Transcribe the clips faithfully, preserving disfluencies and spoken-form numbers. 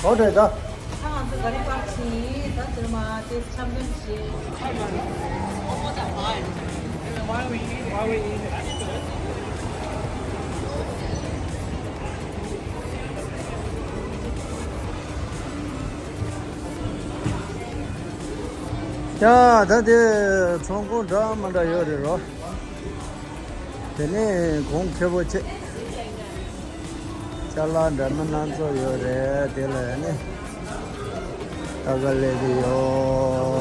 ཨོ་རེད་ད། ད་ང་ཚོ་ག་རེ་པར་ཕྱིན་ད་ཟེར་མ་དེ་འཆམ་མཐུན་བྱེད། ཡ་ད་དེ་ཚོང་ཁང་འདྲ་མི་འདྲ་ཡོད་རེད་རོ། དེ་ནས་གོང་ཁེ་པོ་ཆེ། ཅ་ལག་འདྲ་མིན་སྣ་ཚོགས་ཡོད་རེད། དེ་ལ་ནི་ད་ག་ལས་ཀྱི་ཡོད།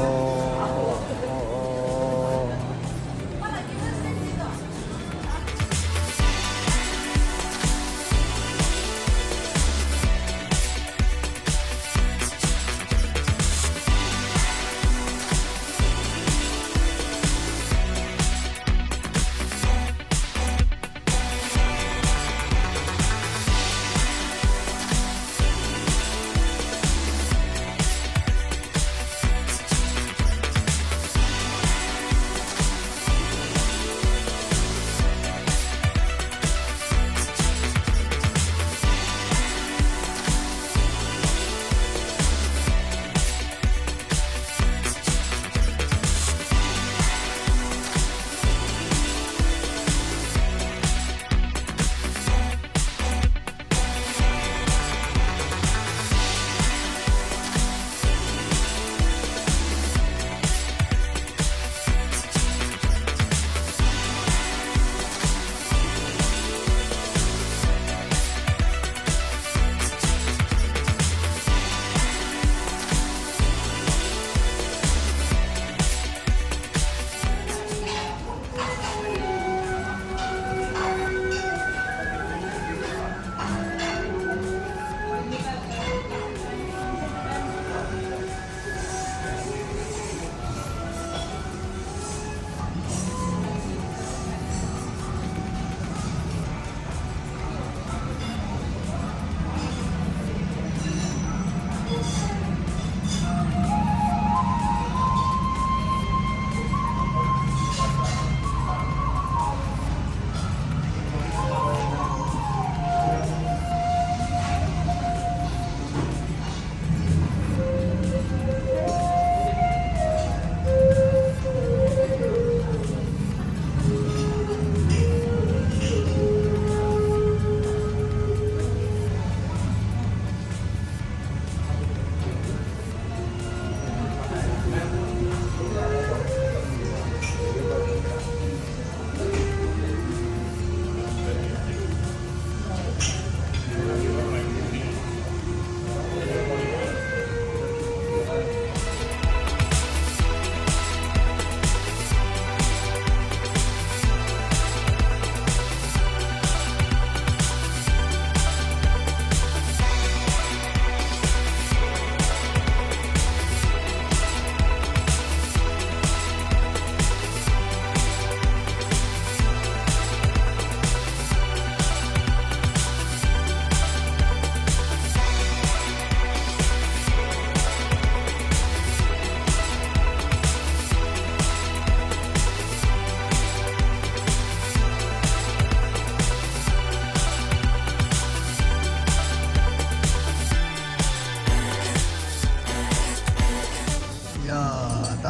ཡ་ད།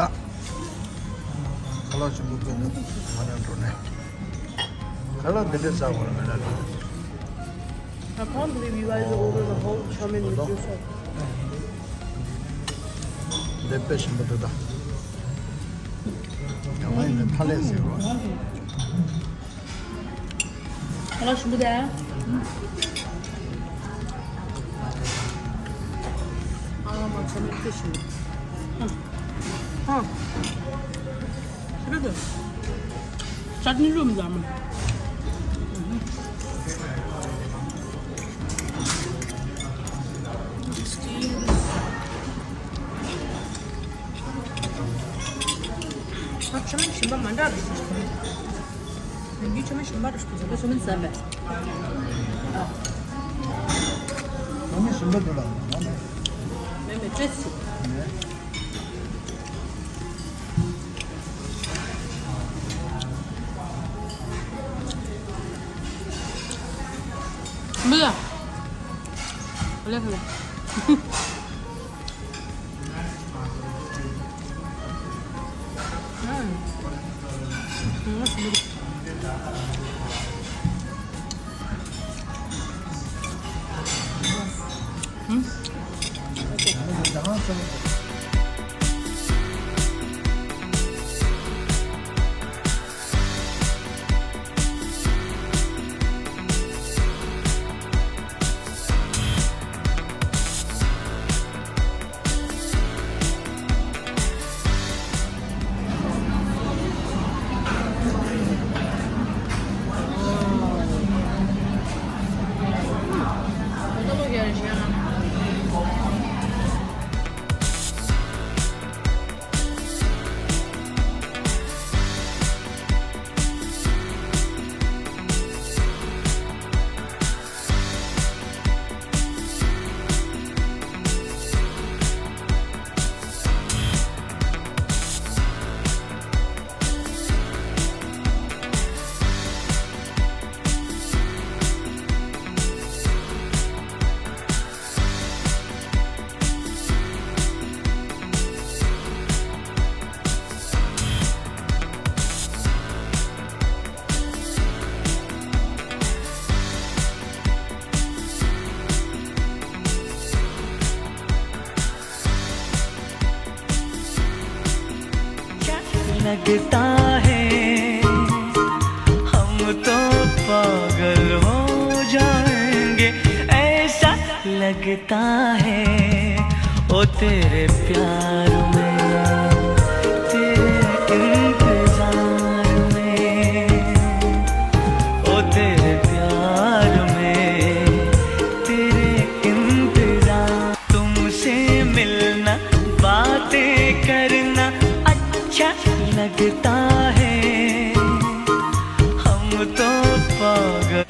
ཁ་ལག་ཆེན་པོ་ཀུན་ཏུ་མ་ནས་འགྲོ་ནས། ཁ་ལག་འདི་འདྲས་ཟ་བར་མི་ལ་ལ། I can't believe you guys ordered the whole chow mein with juice. འདི་དཔེ་ཞིམ་པོ་འདུག་ད། ཡང་ཡིན་ན་ཐ་ལེ་ཟེར་བ། ཁ་ལག་ཞིམ་པོ་འདུག་ཨ་མ་ཚོ་མི་དཔེ་ཞིམ་པོ། ཨ། ཨ། ཤི་ར་དུ། ཅཊ་ནི་རུམ་ཟ་མ། ཕྱི་མ་ཞིམ་པ་མ་འདྲ་རེད། ཡིན་རྒྱུ་ཆོ་མེད་ཞིམ་པ་རེད་ཤག་ཆོ་མེད་ཟ་མེད། ཨ། ཆོ་མེད་ཞིམ་པ་འདུག་ལ། མེད་མེད་ཏྲེ་སི། མི་ལ། ལ་ལ། लगता है हम तो पागल हो जाएंगे, ऐसा लगता है ओ तेरे प्यार में, तेरे इंतजार में, ओ तेरे प्यार में, तेरे इंतजार। तुमसे मिलना, बातें करना अच्छा लगता है, हम तो पागल।